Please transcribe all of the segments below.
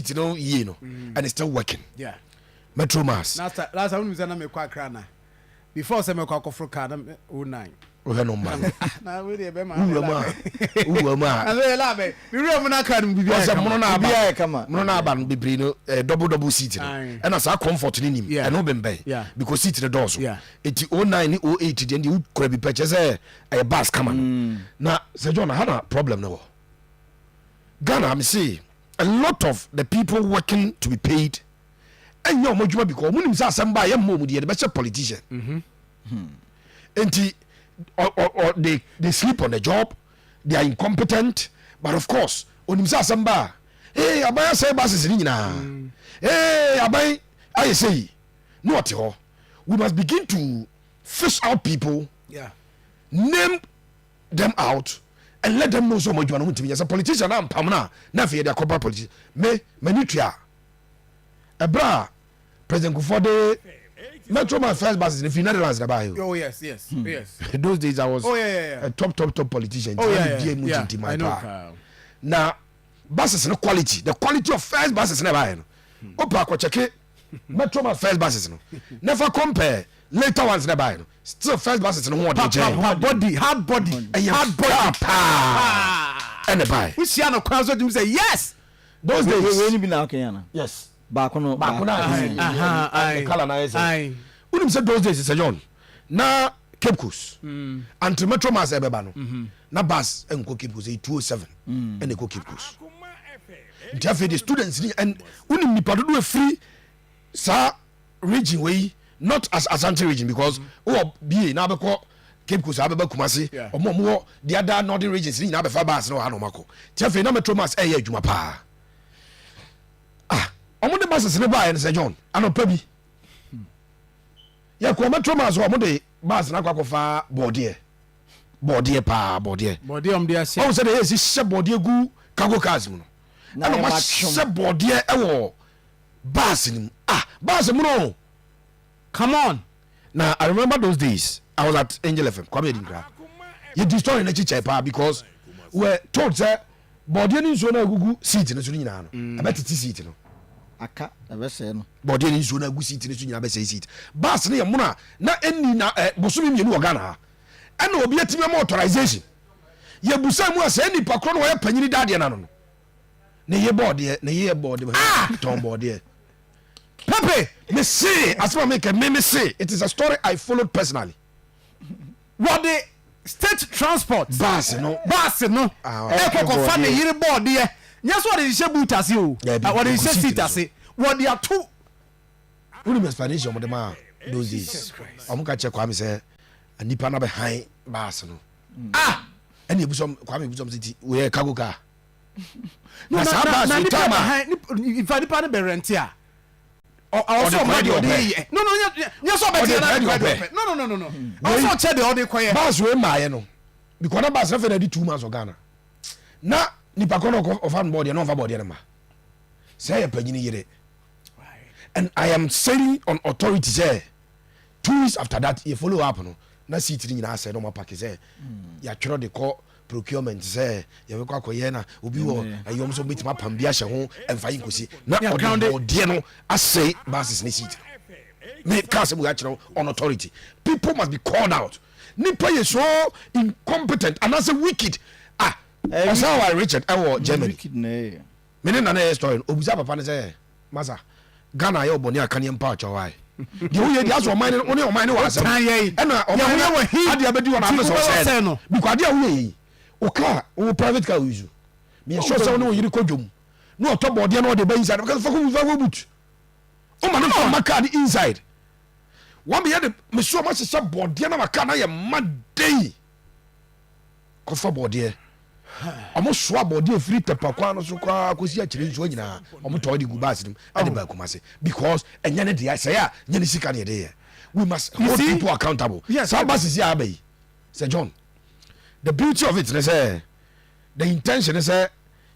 seat no yie no, and it's still working. Metro Mass. Last time, last time, sɛ na mekɔ Accra na before sɛ mekɔ akɔforo car na 09. Wohwɛ no mma no. Na wei deɛ bɛma. Wowura mu a, wowura mu a. Na sɛ yɛ labɛ mewura mu na car no mu biribiara Ɔsɛ yɛ mono kama. no aba. Biribiara yɛ kama. Mono no aba no bebree no, double double seat no. Aye. Ɛna saa comfort no nim. Ɛno bɛnbɛn. Because seat no dɔɔso. Eti 09 ne 08 deɛ, deɛ wokura bi pɛ kyerɛ sɛ ɛyɛ bus kama no. Na sɛ John, ha na problem no wɔ. Ghana, me se a lot of the people working to be paid ɛnyɛ ɔmo adwuma because ɔmo nim sɛ asɛm ba a, yɛmma ɔmo deɛ, yɛde bɛhyɛ politician. Nti they sleep on the job, they are incompetent, but of course onim sɛ asɛm ba a, ee, aban asɛe buses ne nyinaa, ee, aban ayɛ sɛ yi na ɔte hɔ. We must begin to fish out people, name them out and let them know sɛ ɔmo adwuma no ho ntumi nyɛ. Sɛ politician na mpam no a, na afei yɛde akɔba politician. Me m'ani tua ɛberɛ a President Kufuor de Metro Mass first buses ne firi Netherlands na baayɛ o. Oh yes. Those days I was a top top top politician. Bie mu tintim. I know. Paa. Paa. Na buses no quality, the quality of first buses na ɛbaayɛ no, wopa akɔkyɛke Metro Mass first buses no na fa compare later ones na ɛbaayɛ no, still first buses no ho ɔden kyɛn. Pa body, hard body. Ɛyɛ hard body car paa ɛna ɛbaayɛ. Wohyia no kwan so tumi sɛ yes. Those days. Wei ni bi na ɔkɛn yana. Yes. Baako no. Baako na Aye. colour na ayɛ sɛ wonim sɛ those days, sɛ John, na Cape Coast until Metro Mass ɛbɛba no, na bus nkɔ Cape Coast. Ɛyɛ 207 ɛna ɛkɔ Cape Coast. Nti afei de students ni and wonim nipa dodo afiri saa region wei, not as Asante Region, because wowɔ ba na abɛkɔ Cape Coast, abɛba Kumase. Ɔmo a ɔmo wɔ the other northern regions ni nyinaa bɛfa bus na wɔ ha na ɔmo akɔ. Nti afei na Metro Mass ɛyɛ adwuma paa. Ah, ɔmo de buses ne baayɛ no, sɛ John, anɔpa bi yɛkɔ Metro Mass hɔ, ɔmo de bus no akɔ akɔfa bɔɔdeɛ, bɔɔdeɛ paa, bɔɔdeɛ. Bɔdeɛ ɔm de ahyɛ. Ɔmo sɛ de yɛ esi hyɛ bɔɔdeɛ gu cargo cars mu no, Na ɛna yɛ ɔmo ma twom. ahyɛ bɔɔdeɛ ɛwɔ bus no mu. Ah, bus mu no. Come on. Na I remember those days I was at Angel FM, Kwame Edinkra. Yɛdi story no akyi kyɛe paa because we were told sɛ bɔɔdeɛ ne nsuo no agugu seat no so no nyinaa no, ɛbɛtete seat no. Aka ɛbɛsɛɛ no. Bɔɔdeɛ ne nsuo no agu seat no so nyinaa bɛsɛe seat. Bus no yɛ mono a na ɛnni na bosome 2 wɔ Ghana ha, ɛna obi atumi ama authorization. Yɛbusa mu a, sɛ nipa korɔ no wɔyɛ panyini dadeɛ no ano no ne ye bɔɔdeɛ, ne ye bɔɔdeɛ tɔn bɔɔdeɛ. Pepe. Me se asɛm a meka, me se it is a story I followed personally. Wɔde state transport bus no. Bus no. Ah, ɛkɔ kɔfa ne bɔɔdeɛ. yere bɔɔdeɛ, nyɛ sɛ wɔde hyehyɛ boot ase o. Dabi, Ah, wɔde ɛgu hyehyɛ seat seat no so. ase, wɔde ato. Wonim explanation ɔmode ma those days? Ɔmo ka kyerɛ Kwame sɛ nipa no bɛhan bus no. Ah. Ɛne ebusɔm, Kwame ebusɔm sɛ ti woyɛ cargo car na Na saa na bus na yi nipa time a bɛhan nfa nipa no bɛrɛnte a, ɔwɔ Ɔde sɛ ɔma kɔyɛ deɛ deɛ ɔde ɔpɛ. yɛ no, nyɛ sɛ ɔbɛte Ɔde na kɔyɛ deɛ ɔde ɔpɛ. ɔpɛ. No, ɔwɔ sɛ ɔkyɛ deɛ ɔde kɔyɛ. Bus wei maayɛ no because na bus no afei na di 2 months wɔ Ghana na nipa kɔ no ɔkɔ ɔfa no bɔɔdeɛ na ɔmfa bɔɔdeɛ no ma sɛ yɛ panyini yere. And I am saying on authority sɛ 2 weeks after that, yɛ follow up no, na seat no nyinaa sɛ na ɔma pake sɛ yɛatwerɛ de kɔ procurement sɛ yɛbɛkɔ akɔyɛ na obi wɔ ɛyɔm sɛ wobɛtumi apam bi ahyɛ ho ɛmfa yi nkosi na ɔde bɔɔdeɛ no asɛe buses ne seat no. Me kaa sɛ mu yɛakyerɛ on authority, people must be called out. Nipa yɛ so incompetent anaasɛ wicked. Ah, ɔsan wa Richard ɛwɔ Germany. Wicked na ɛyɛ. Me ne nana yɛ story no, obisa papa no sɛ, masa, Ghana ayɛ ɔbɔne aka neɛ mpa ɔkyɛw ae deɛ woyɛ deɛ asɛ ɔman ne wo ne ɔman ne wɔ asɛm. Wotan yɛn. Ɛna ɔman Yɛn ho yɛ wɔ he. adeɛ abɛdi hɔ na Nti apɛ sɛ wobɛwɔ ɔsɛe sɛe no no. because adeɛ a woyɛ yi, wo car, wo private car wo use, meyɛ sure sɛ wo ne wo yere kɔ dwom na ɔtɔ bɔɔdeɛ na ɔde ba inside because fa kɔ boot, woma no fa ma car no inside wɔn meyɛ de meso ɔma hyehyɛ bɔɔdeɛ na ma car no ayɛ ma dei kɔfa bɔɔdeɛ. Ɔmo soa bɔɔdeɛ firi Tɛpa kwan no so koraa kɔsi akyire nsuo nyinaa, ɔmo tɔɔ de gu bus no mu ɛde ba Kumase because ɛnyɛ ne deɛ sɛɛ a nyɛ ne sika ne yɛde yɛ. We must hold see? people accountable. Yes. Saa buses yi a aba yi, sɛ John, the beauty of it ne sɛ the intention ne sɛ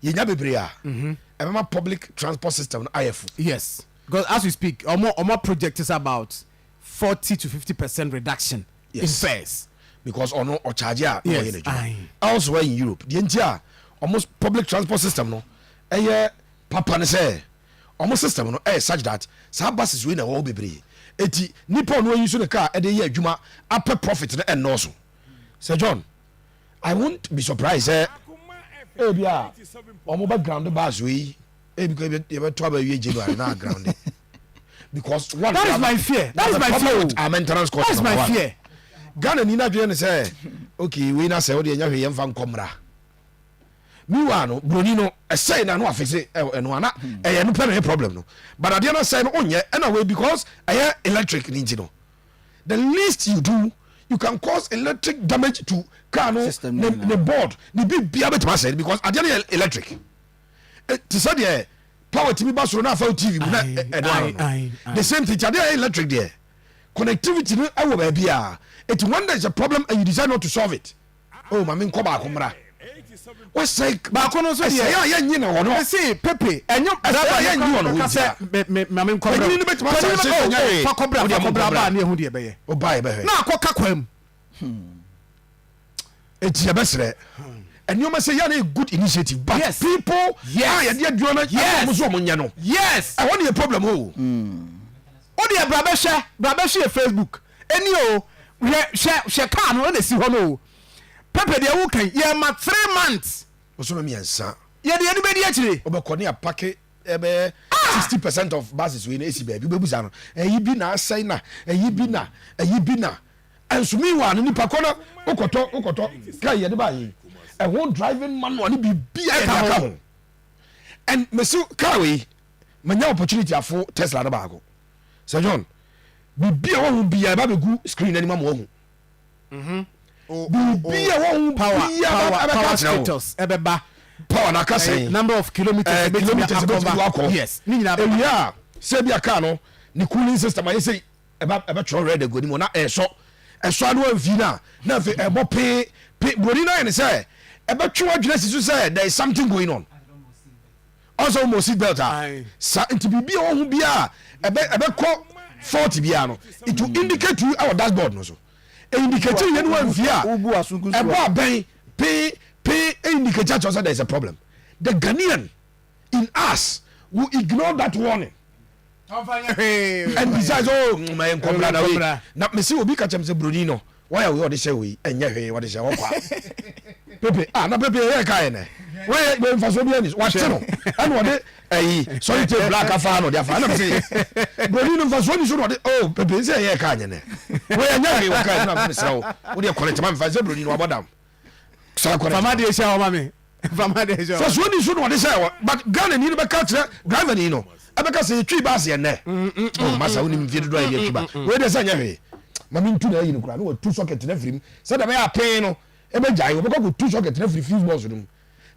yɛnya bebree a, ɛbɛma public transport system no ayɛ fo. Yes, because as we speak, ɔmo project is about 40 to 50% reduction in fares. Because ɔno ɔcharge a na ɔyɛ n'adwuma. Elsewhere in Europe deɛ, nti a ɔmo public transport system no ɛyɛ papa ne sɛ Ɔmo system no ɛyɛ such that saa buses wei na ɛwɔ hɔ bebree. Eti nipa ɔno ayi so ne car ɛde yɛ adwuma apɛ profit no ɛnnɔɔso. Sir John, I won't be surprised sɛ ebi a ɔmo bɛ ground bus wei ebi kɔ yɛbɛto aba awie January na ground because one That is my fear. That is my fear. Our maintenance cost That is my fear. Ghana ni n'adwene ne sɛ okay wei na sɛ wode ɛnya hwee yɛmfa nkɔ mmra. Meanwhile no broni no ɛsɛe na no afese ɛno ana ɛyɛ no pɛ na ɛyɛ problem no but adeɛ no asɛe no onyɛ ɛna wei because ɛyɛ electric ne nti no the least you do you can cause electric damage to car no ne ne board ne bi bia bɛtumi asɛe because adeɛ no yɛ electric te sɛ deɛ power tumi ba soro na afa tv mu na ɛno ano no the same thing adeɛ yɛ electric deɛ connectivity no ɛwɔ baabi a eti when there is a problem and you decide not to solve it oh maame nkɔ baako mmra wasɛe baako no nso deɛ ɛsɛe a yɛnyi na wɔ no ɛsɛ pepe ɛnyɛ ɛsɛe a yɛnyi wɔ no hɔ sɛ me me maame nkɔ mmra panyin no bɛtumi asɛ sɛ ɛnyɛ hwee fa kɔbra fa kɔbra baa ne ɛho deɛ bɛyɛ ɔbaa yɛ bɛhwɛ na akɔ ka kwan mu eti yɛbɛsrɛ nneɛma sɛ yɛ na good initiative but yes. people yes. a yɛde adwuma no yes. ɔmo so ɔmo nyɛ no yes ɛhɔ ne yɛ problem o. O deɛ bra bɛhwɛ bra bɛhwɛ yɛ Facebook ɛni o hwɛ hwɛ hwɛ car no ɛna esi hɔ no o Pepe deɛ wo kan yɛ ma 3 months. Bosome 3. Yɛ deɛ ɛni bɛ di akyire. Wobɛkɔ ne apake ɛbɛyɛ 60% of buses wei na esi baabi wobɛbusa no ɛyi bi na asɛe na ɛyi bi na ɛyi bi na ɛnso meanwhile no nipa kɔ na wokɔtɔ wokɔtɔ kaa yɛde ba yi ɛho driving manual ne biribi a yɛde aka ho and mesi kaa wei manya opportunity afo Tesla no baako. Sir John, biribi a wɔhu bia ɛba bɛgu screen anim ama wahu biribi a wɔhu bia ɛbɛka kyerɛ wo ɛbɛba power na aka sɛn number of kilometers kilometers ɛbɛtumi wakɔ. Yes, ne nyinaa bɛba. Ewia a sɛ bi a car no ne cooling system ayɛ sɛ ɛba ɛbɛtwerɛ red agu anim na ɛsɔ ɛsɔ ano amfi no a na afei ɛbɔ pee pee. Buroni no ayɛ ne sɛ ɛbɛtwe w'adwene asi so sɛ there is something going on. Ɔsɛ wɔn seat belt a sa nti biribi a wɔn ho biara ɛbɛ ɛbɛkɔ fault biara no, it will indicate to you ɛwɔ dashboard no so. Indicate yɛn no amfi a ɛbɔ abɛn pee pee, indicate akyerɛ sɛ there is a problem. The Ghanaian in us will ignore that warning and besides, oh, ma yɛn nkɔmra na wei na mesi obi ka kyɛm sɛ broni no wɔyɛ wei ɔde hyɛ wei ɛnyɛ hwee wɔde hyɛ hɔ kwa pepe ah na pepe ɛyɛ ka yɛ nɛ wei wei nfaso bi ɛni wate no ɛna ɔde ɛyi sɔri tape black afa na ɔde afa ɛna mesi broni no nfaso ni so na ɔde oh pepe nsɛ ɛyɛ ka nyɛ nɛ wei ɛnyɛ hwee wɔ ka yɛ na mesrɛ wo wo deɛ kɔlɛtɛ ma nfa sɛ broni no wabɔ dam saa kɔlɛtɛ fama deɛ hyɛ hɔ ma me fama deɛ hyɛ hɔ. Fasuo ni so na ɔde sɛ wɔ but Ghana ni no bɛka kyerɛ driver ni no ɛbɛka sɛ yɛtwi baase yɛ nnɛ oh masa wonim mfie dodoɔ a yɛde atwi ba wei deɛ sɛ nyɛ hwee ma mentu na ayi no koraa na watu socket no afiri mu sɛdeɛ ɛbɛyɛ apee no ɛbɛgyae wɔbɛkɔ akɔtu socket no afiri fuse box no mu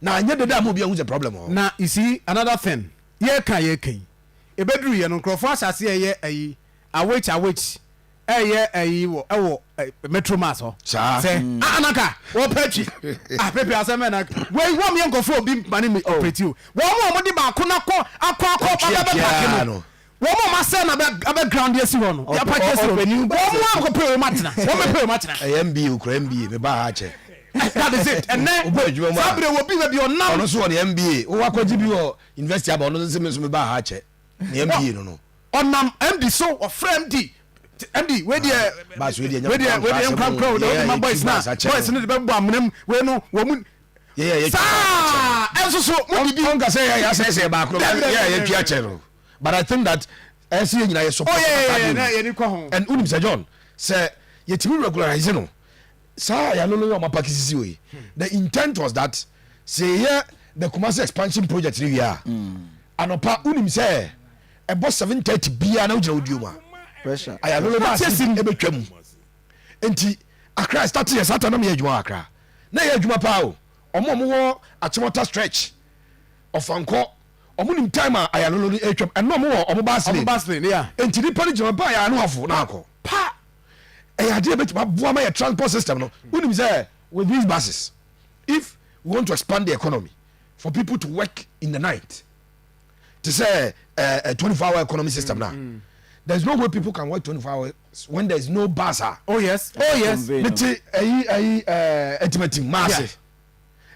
na anyɛ dede ama obi ahu sɛ problem wɔ hɔ. Na you see another thing yɛka yɛka yi ɛbɛduru yɛ no nkurɔfoɔ ahyɛ aseɛ yɛ ayi awake awake ɛyɛ ɛyi wɔ ɛwɔ Metro Mass hɔ. Saa. Sɛ ah anaka wɔpɛ atwi ah pepe asɛm ɛna wei wɔn yɛ nkɔfo obi ma ne mi operate o wɔn mu a wɔde baako na kɔ akɔ akɔ Ɔtwe abɛ bɛ piaa paaki no no. wɔn mu a wɔn asɛ na abɛ abɛ ground asi hɔ no yɛ paaki asi hɔ ɔpɛ new no wɔn mu a wɔpɛ wɔn atena wɔn bɛ pɛ wɔn atena. Ɛyɛ MBA okura MBA meba ha akyɛ. That is it. Ɛnɛ Wobɔ adwuma mu a saa bere wɔ bi baabi ɔnam. Ɔno nso wɔ ne MBA wowɔ akɔgye bi wɔ university aba ɔno nso sɛ me nso meba ha akyɛ ne MBA no. Ɔnam MD so ɔfrɛ MD MD wei deɛ Baasi wei deɛ wei deɛ wei deɛ nkura nkura o de ɔde ma boys na boys no de bɛ bɔ amena mu wei no wɔn mu saa ɛnso so mo bibi. Ɔnka sɛ yɛ asɛsɛ baako no yɛ yɛ twi akyɛ no but I think that ɛsɛ yɛ nyinaa yɛ support. Oh yeah yeah yeah yɛ ni kɔ ho. And unim sɛ John sɛ yɛtumi regularize no saa yɛ no yɛ ɔma paki sisi wei, the intent was that sɛ yɛ the Kumasi expansion project ni wia anɔpa unim sɛ ɛbɔ 7:30 biara na wogyina woduo mu a Ayalolo baasi ɛbɛtwa mu nti Accra start yɛ saa ta na meyɛ adwuma wɔ Accra na yɛ adwuma paa o. Ɔmo ɔmo wɔ Achimota stretch Ɔfankɔ ɔmo nim time a Ayalolo no ɛtwam ɛno ɔmo wɔ ɔmo bus lane bus lane yeah nti nipa no gyina ba yɛ ano afo na akɔ pa ɛyɛ adeɛ bɛtumi aboa ma yɛ transport system no. Wonim sɛ with these buses, if we want to expand the economy for people to work in the night te sɛ 24 hour economy system na there is no way people can work 24 hours when there is no bus ah. Oh yes. Mete ɛyi ɛyi ɛɛ atimatim maase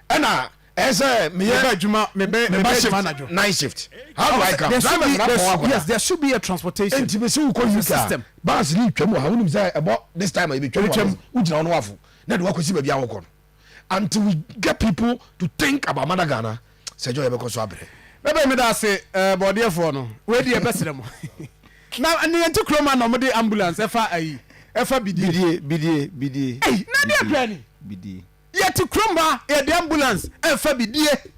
ɛna. Ɛsɛ meyɛ Meba adwuma mebɛ meba mebɛ shift adwuma anadwo. Night shift. How do I come? There should Drivers be na there pɔn should, akɔda. yes, there should be a transportation. Nti mesi wokɔ UK a system. Bus ne twam wɔ ha, wonim sɛ ɛbɔ this time a yɛbɛtwam wɔ Ɛbɛtwam. ha, wogyina hɔ no wafo na de wakɔsi baabi a wokɔ no until we get people to think about mother Ghana sɛ ɛgya yɛbɛkɔ so abrɛ. Bɛbɛ mi da ase bɔɔdeɛfoɔ no, wei deɛ ɛbɛsrɛ mo na ne yɛn ti kurom a na wɔde ambulance ɛfa ayi ɛfa bidie. Bidie, bidie, bidie. Ei, na deɛ kura ni. Bidie. Yɛte kurom ha, yɛde ambulance ɛfa bidie,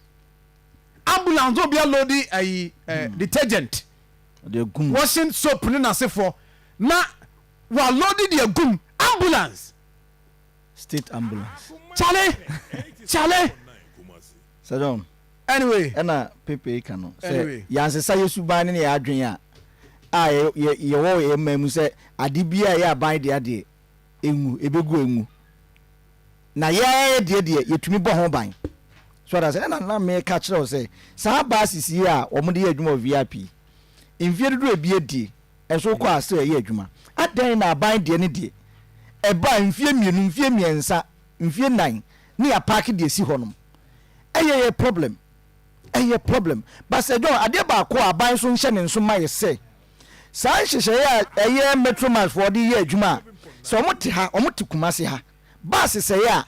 ambulance obi alodi ayi detergent, Ɔde agum. Washing soap ne n'asefoɔ na walodi de agum ambulance. State ambulance. Chale, chale. Sir John. Anyway. Ɛna Pepe ka no sɛ Anyway. Yɛansesa yɛ suban ne yɛ adwene a yɛwɔ yɛn man mu sɛ ade bi a ɛyɛ aban dea deɛ ɛngu, ɛbɛgu ɛngu. Na yɛn ara yɛ deɛ deɛ yɛtumi bɔ ho ban. So ɔda sɛ ɛna na meka kyerɛ wo sɛ saa buses yi a wɔde yɛ adwuma wɔ VIP yi, mfeɛ dodoɔ ebi adie nso wokɔ a still ɛyɛ adwuma. Adɛn na aban deɛ ne deɛ ɛba a mfeɛ mmienu, mfeɛ mmiɛnsa, mfeɛ nnan ne yɛapaake deɛ si hɔnom. Ɛyɛ yɛ problem. Ɛyɛ problem. But Sir John, adeɛ baako a aban nso nhyɛ ne nso ma yɛ sɛ, saa nhyehyɛeɛ a ɛyɛ Metro Mass foɔ de yɛ adwuma a, sɛ wɔn te ha, wɔn te Kumasi ha, bus sɛe a,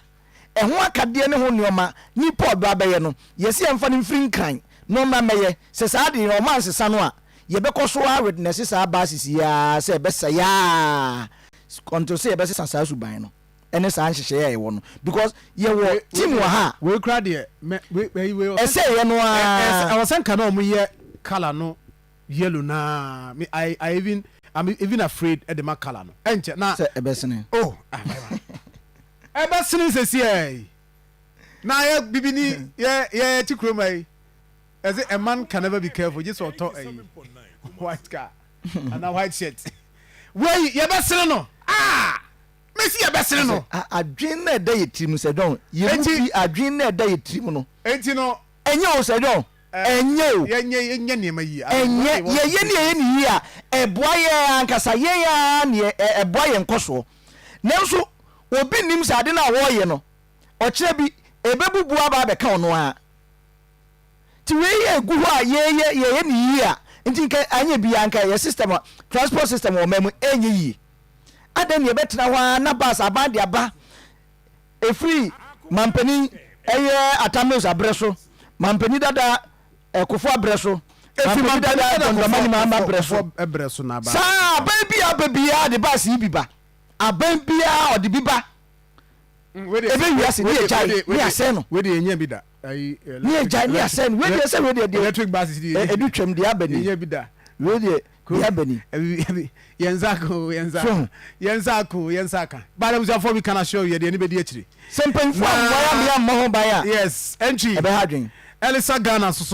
ɛho akadeɛ ne ho nneɛma, nipa a ɔbɛba abɛyɛ no, yɛse yɛmfa no mfiri Nkran na ɔmmra mmɛyɛ. Sɛ saa de no wɔn ansesa no a, yɛbɛkɔ so ara witness saa buses yi ara sɛ ɛbɛsɛe ara until sɛ yɛbɛsesa saa suban no. Ɛne saa nhyehyɛeɛ a yɛwɔ no because yɛwɔ team wɔ ha a. Wei koraa deɛ mɛ wei wei wei. Ɛsɛ yɛ no ara. Ɛwɔ sɛ nka na wɔn yɛ colour no yellow naa me I even I'm even afraid ɛde ma colour no ɛnkyɛ na. Sɛ ɛbɛsene. Oh ɛbɛsene sɛsi ɛɛ na yɛ bibini yɛ yɛ ti kurom ayi ɛsɛ a man can never be careful gye sɛ ɔtɔ ɛyi white car ana white shirt wei yɛbɛsene no ah. Mesi yɛbɛsene no. Adwene no a ɛda yɛ tirim Sir John, yɛn mu bi adwene no a ɛda yɛ tirim no. Enti no. Ɛnyɛ o Sir John, ɛnyɛ o. Yɛnyɛ yɛnyɛ nneɛma yie. Ɛnyɛ, yɛyɛ ne yɛyɛ ne yie a, ɛboa yɛn ankasa, yɛn ara ne ɛboa yɛn nkɔsoɔ. Nanso obi nnim sɛ ade no a wɔreyɛ no, ɔkyerɛ bi, ɛbɛbubu aba abɛka ɔno ara. Nti wei yɛ egu hɔ a yɛyɛ yɛyɛ ne yie a, nti nka anyɛ biara nka yɛ system a, transport system wɔ ɔman mu ɛnyɛ yie. Adɛn na yɛbɛtena hɔ ara na bus aban de aba ɛfiri mampanin ɛyɛ Atta Mills aberɛ so, mampanin dada Kufuor aberɛ so, mampanin dada John Dramani Mahama aberɛ so. Saa aban bi a aba biara de bus yi bi ba. Aban biara ɔde bi ba. Ebe wiase ne yɛgyae ne yɛasɛe no. Ne yɛgyae ne yɛasɛe no. Wei deɛ sɛ wei deɛ deɛ ɛdu twam deɛ aba ni. Wei deɛ deɛ aba ni. Yɛn nsa aka o, yɛn nsa aka. Yɛn nsa aka o, yɛn nsa aka. But abusuafoɔ we can assure you yɛde yɛn ani bɛdi akyire. Sɛ mpanyinfoɔ ammoa yɛn ammɔ ho ban a, Yes, ɛntwi. ɛbɛha adwene. Elisa Ghana nso so.